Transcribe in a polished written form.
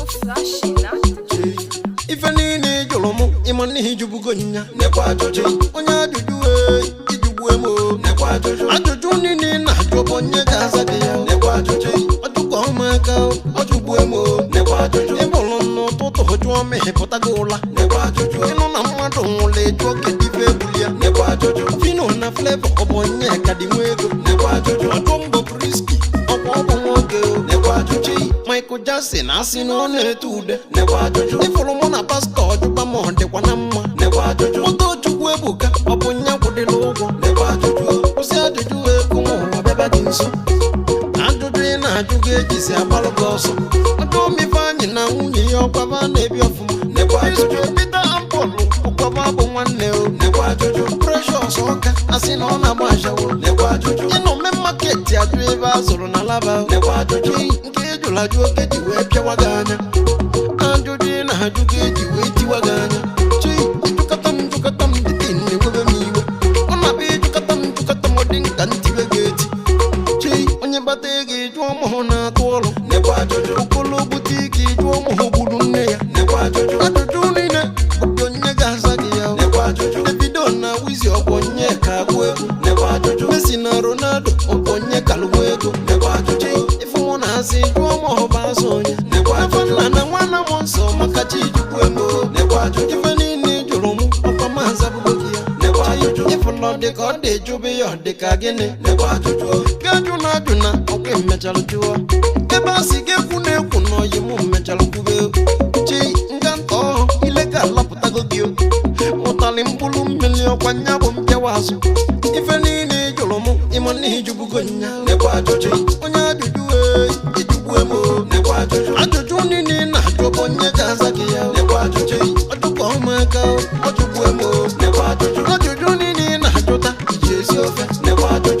Flashing. Ife niile ị jụrụ mụ, ịma n'ihi jụbugo nya. Nekwa ajụjụ. Onye ajụjụ ee, ijugbue m o. Nekwa ajụjụ. Ajụjụ niile ị na-ajụ bụ onye ga-aza gị ya o. Nekwa ajụjụ. Ọjụkọ ụmụaka o, ọjụgbue m o. Nekwa ajụjụ. Ịbụrụ n'ụtụtụ jụọ m ịpụtago ụla. Nekwa ajụjụ. Ịnụ na mmadụ nwụrụ eju kedu ife egbuli ya. Nekwa ajụjụ. Fino na Flavor ọ bụ onye ka dị nwe ego. Nekwa ajụjụ. Ọjụ mbọ Briski ọkwa ọ bụ nwoke o. Nekwa ajụjụ. Michael Jackson asị na ọ na-ete ude. Nekwa ajụjụ. Ịfụrụ mụ na pastọ ọjụkwa ma ọ dịkwa na mma. Nekwa ajụjụ. Moto Chukwu ebuka ọ bụ nya kwụdịla ụgwọ. Nekwa ajụjụ. Kwụsị ajụjụ wee kụ m ụwa bịaba gị nso. Ajụjụ ị na-ajụ gị ejizi agbalụ gị ọsọ. Ọjụ Ifeanyị na nwunye ya ọkwaba na-ebi ọfụma. Nekwa ajụjụ. Peter and Paul ọkwaba bụ nwanne o. Nekwa ajụjụ. Precious ọka asị na ọ na-agba ashawo. Nekwa ajụjụ. Ịnọ mme market ajụ ebe a zụrụ na laba o. Nekwa ajụjụ. Nke ejụrụ ajụ oke ji wee pịawa gị anya. Ajụjụ ị na-ajụ gị eji wee tiwa gị anya. Chi ịjụkọta m jụkọta m dịtị na-ewebe m iwe. Ọ na-abịa ịjụkọta m jụkọta m ọ dị nka ntiwe gị eti. Chi onye gbata ego ịjụọ m hụ na-atụ ọrụ. Nekwa ajụjụ. Okolo bute ike ịjụọ m hụ gburu nne ya. Nekwa ajụjụ. Ajụjụ niile bụ onye ga-aza gị ya o. Nekwa ajụjụ. Davido na Wizzy ọ bụ onye ka agụ egwu. Nekwa ajụjụ. Messi na Ronaldo ọ bụ onye kalụgbu ego. Nekwa ajụjụ. Ife mụ na-asị jụọ m ọ bụ azụ onye. Nekwa Afọ ajụjụ. nna na nwanna m nsọ maka chi jukwu emo. Nekwa ajụjụ. Ife niile ị jụrụ m ọkwa m azabugo gị ya. Nekwa ajụjụ. Ịfụlọ dị ka ọ dị jụbe ya ọ dị ka gịnị. Nekwa ajụjụ. Gị ajụ na ajụ na ọkwa emechalụ jụọ. Ebe a sị gị ekwu na ekwu na ọyị mụ mechalụ kwube. Chi nga nta ọhụ ile ka alapụtago gị o. Ụtalị mkpụrụ mmiri ọkwa nya bụ mpịawa azụ. Ife niile ị jụrụ mụ ịma na ijụbugo nya. Nekwa ajụjụ. Onye ajụjụ ee, ijụgbue m o. Nekwa ajụjụ. Ajụjụ niile ị na-ajụ bụ onye ga-aza gị ya o. Nekwa ajụjụ. Ọjụkọ ụmụaka o, ọjụgbue m o. Nekwa ajụjụ. Ajụjụ niile ị na-ajụta iji esi ofe. Nekwa ajụjụ.